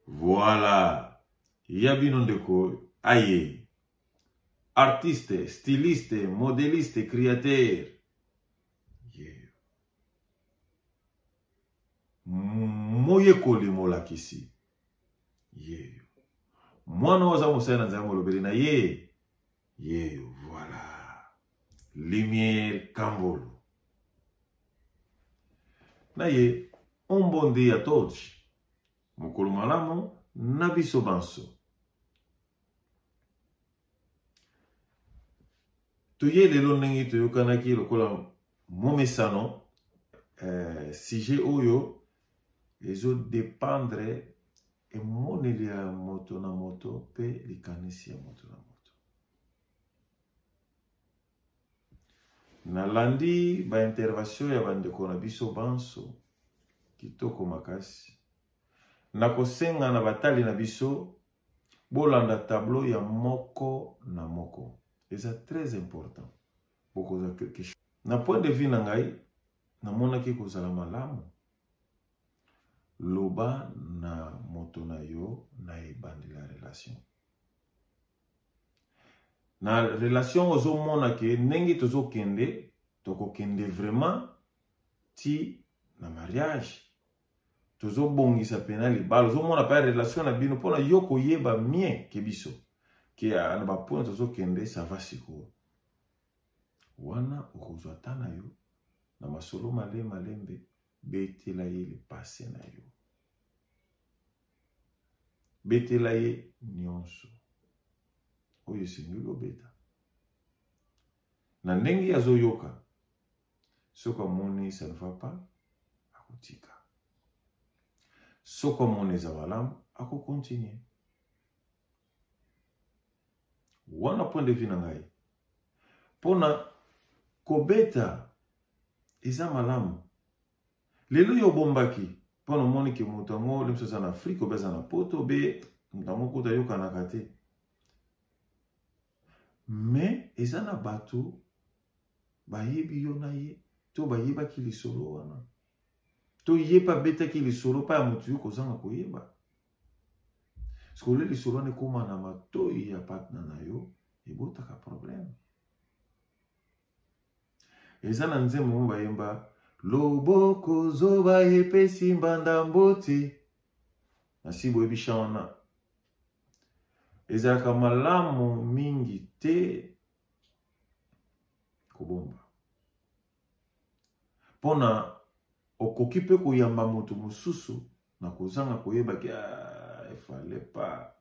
Voilà. Ya bino ndeko aye. Artiste, styliste, modéliste, créateur. Yeah. Moyekoli molakisi. Yeyo. Mwana oyo aza mosali na Nzambe molobeli na ye. Yeyo, voilà. Lumière Kambolo. Na ye, un bon dia a todos. Mokolo malamu na biso banso. Toye lelo ndenge toyokanaki lokola momesano eh, sujet oyo ezo dépendre emoneli ya moto na moto mpe likanisi ya moto na moto. Nalandi ba intervention ya bandeko na biso banso kitoko makasi. Nakosenga na batali na biso bolanda tableau ya moko na moko, eza très important. Bokozwa quelque chose. Na point de vue na ngai, namonaki kozala malamu loba na moto na yo na ebandeli ya relation. Na relation ozomona ke ndenge tozokende, tokokende vraiment ti na mariage, tozobongisa pena libala, ozomona pa relation na bino mpona yo koyeba mien ke biso ke na bapoint tozokende ça va. Sikoyo wana okozwa ata na yo na masolo male malembe, betela ye le passé na yo, betela ye nyonso oyo esengeli obeta na ndenge azoyoka. Soki amoni ça ne va pas, akotika. Soki amoni eza malamu, akokontinue. Wana point de vue na ngai mpona kobeta eza malamu. Lelo yo obombaki mpona omoni ke moto yango le mosusu aza na Afrike, obe aza na Poto, obe moto yango kuta ayokanaka te. Me eza na bato bayebi yo na ye, to bayebaki lisolo wana, to ye mpe abetaki lisolo mpa ya moto yo kozanga koyeba. Sikole lisolo wana ekóma na matoi ya partner na yo, ebotaka problème. Eza na nzembo mo bayemba loboko zoba epesi mbanda mboti nasi boyebi chan wana. Ezalaka malamu mingi te kobomba, mpona okoki mpe koyamba moto mosusu na kozanga koyeba ke efale pa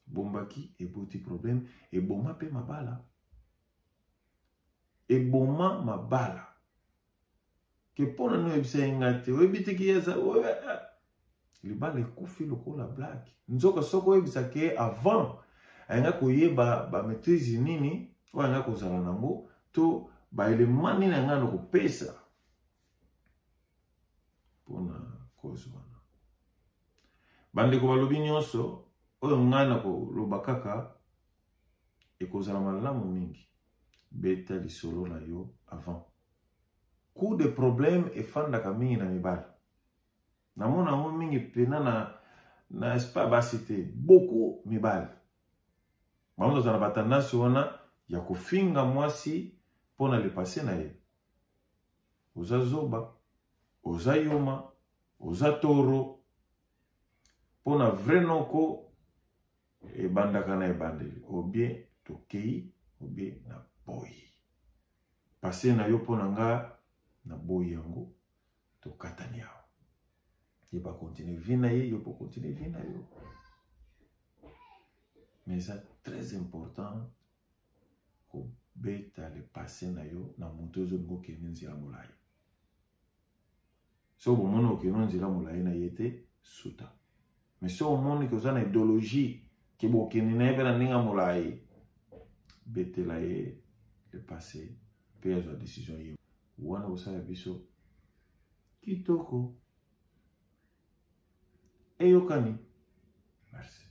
bombaki, eboti problème, eboma mpe mabala, eboma mabala. Ke mpona nini oyebisa ye ngai te, oyebi te ki eza libala ekufi lokola blague. Nzoka soki oyebisaka ye avant, alinga koyeba ba maîtrise nini oyo alinga kozala nango, to ba élément nini alinga na kopesa mpona cause wana. Bandeko balobi nyonso oyo ngai na koloba kaka ekozala malamu mingi. Beta lisolo na yo avant. Coup de problème efandaka mingi na mibali. Namona yango mingi pena na espa basi te, beaucoup mibali. Bango bazala na batendance wana ya kofinga mwasi mpona le passé na ye. Oza zoba, oza yoma, oza toro. Mpona vrai noko ebandaka na ebandeli, obie tokei, obie na boyi. Passé na yo mpona nga na boyi yango, tokatani awa. Ye ba continue vie na ye, yo po continue vie na yo. Mais eza très important kobeta le passé na yo na moto ozolinga okende nzela molai. Soki bomoni okende nzela molai na ye te, suta. Mais soki omoni ke oza na idéologie ke bokende na ye mpe na ndenge ya molai, betela ye le passé mpe azwa décision ye wana kosala biso kitoko. Eyokani. Merci.